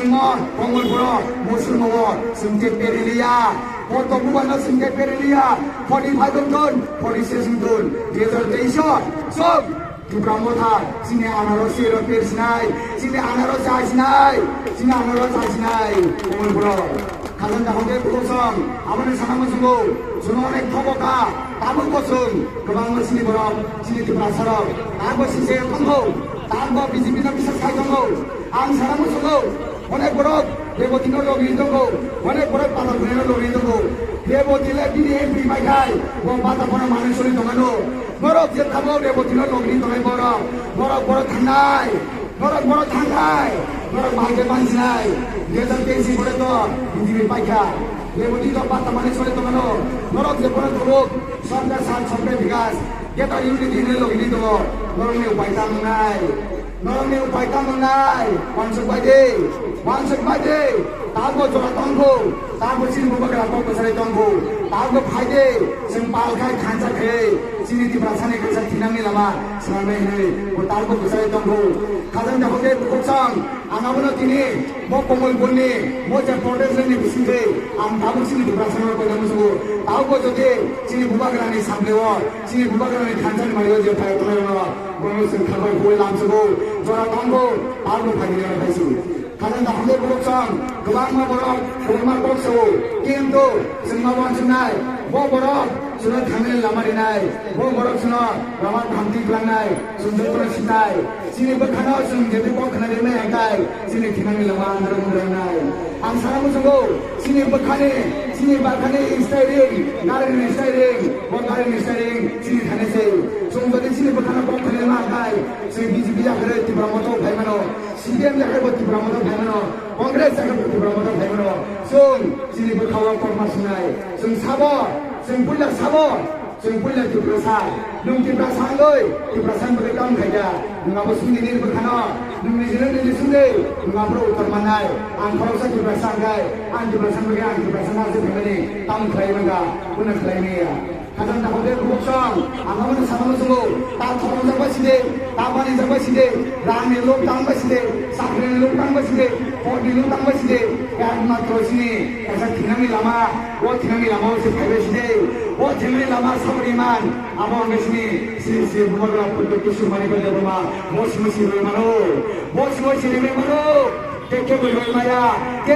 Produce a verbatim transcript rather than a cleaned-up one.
Mo, Komolpuro, Musulmo, singte periliya, Porto Bubano singte periliya, forty five wngthun, forty six wngthun, dui hajar teis o, sok, Tipra Motha, sini anaro siro persinai, sini anaro chaisinai, sini anaro chaisinai, Komolpuro. Khajang da hode bukosong, aboni sana musungo, suno onek thoboka, tabuk bosong, kwbangma sini borok, sini Tiprasarok, tabuk sise tongkho, tabuk B J P no bisa sai tongkho, ang sana musungo, Onek borok Reboti no logri tongo, onek borok Patal Bhai no logri tongo. Reboti le bini M P bai khai, bo bata phano manwi sori tongano. Borok je tamo Reboti no logri tongo borok, borok borok thangnai, borok borok thangnai, borok bahai khe mansinai. Dui hajar teis ni pore to B J P bai kha. Reboti to bata manwi sori tongano. Borok je phano tongo, sorkar sat, sorkar bikas, je to unity ne logri tongo, borok ni upai tamo nai. Norokni upai tamo nai, wansuk bai de, wansuk bai de, tabuk jora tongkho, tabuk chini bubagra kok bwsari tongkho, tabuk phai de, chwng pal khai thansa khe, chini Tiprasani kaisa thinangni lama swnamnai hinwi bo tabuk bwsari tongkho. Khajang da hode bukhuk chwng, ang abono tini bo Komolpurni, bo je protest rally ni bisingtwi, ang tabuk chini Tiprasano koina muchungo, tabuk bo jodi chini bubagrani sampleo, chini bubagrani thansa ni mario je phai tongnai rokno, Bono chwng khabai huwi lamsugo, jora tongo, palno phaidi jora phaisi. Khajang da hwnwi borok chwng, kwbangma borok, kwbangma kok sao, kintu chwngma wansuknai, bo borok chwngno thangni lama rinai, bo borok chwngno lama bhamti kwlangnai, chwng jotono sinai. Chini bwkhano chwng jete kok khna rimai hwnkhe, chini thinangni lama andro wngrangnai. Ang sana muchungo, chini bwkhani, chini bwkhani steering, garini steering, bo garini steering, chini thani se. Chwng jodi chini bwkhano kok khna rimai hwnkhe, chwng B J P yakarwi Tipra Motha phai mano, C P M yakarwi bo Tipra Motha phai mano, Congress yakarwi bo Tipra Motha phai mano. Chwng chini bwkhao kok ma swngnai. Chwng sabo, chwng puila sabo, chwng puila Tiprasa. Nwng Tiprasa wngwi, Tiprasa wngwi tamo khaida. Nwng abo sungni nini bwkhano, nwng nijino nini sungwi, nwng abo uttor mannai. Ang khoroksa Tiprasa wngkhe, ang Tiprasa wngkhe, ang Tiprasa ma se phaimani, tamo khlai mangkha, uno khlai maya. Khajang da hode bukhuk chwng, ang abono sana muchungo, ta thoromjak bai side, ta manijak bai side, rangni lok tang bai side, chakrini lok tang bai side, hotni lok tang bai side, ekmatro chini kaisa thinangni lama, o thinangni lama o se phai bai side, o thinangni lama saboni man, abo hwnkhe chini Sri Sri Bubagra Purba Kishore Manikya Debbarma, bo simi siri mano, bo simi siri mano, tei kebo rwi maya, tei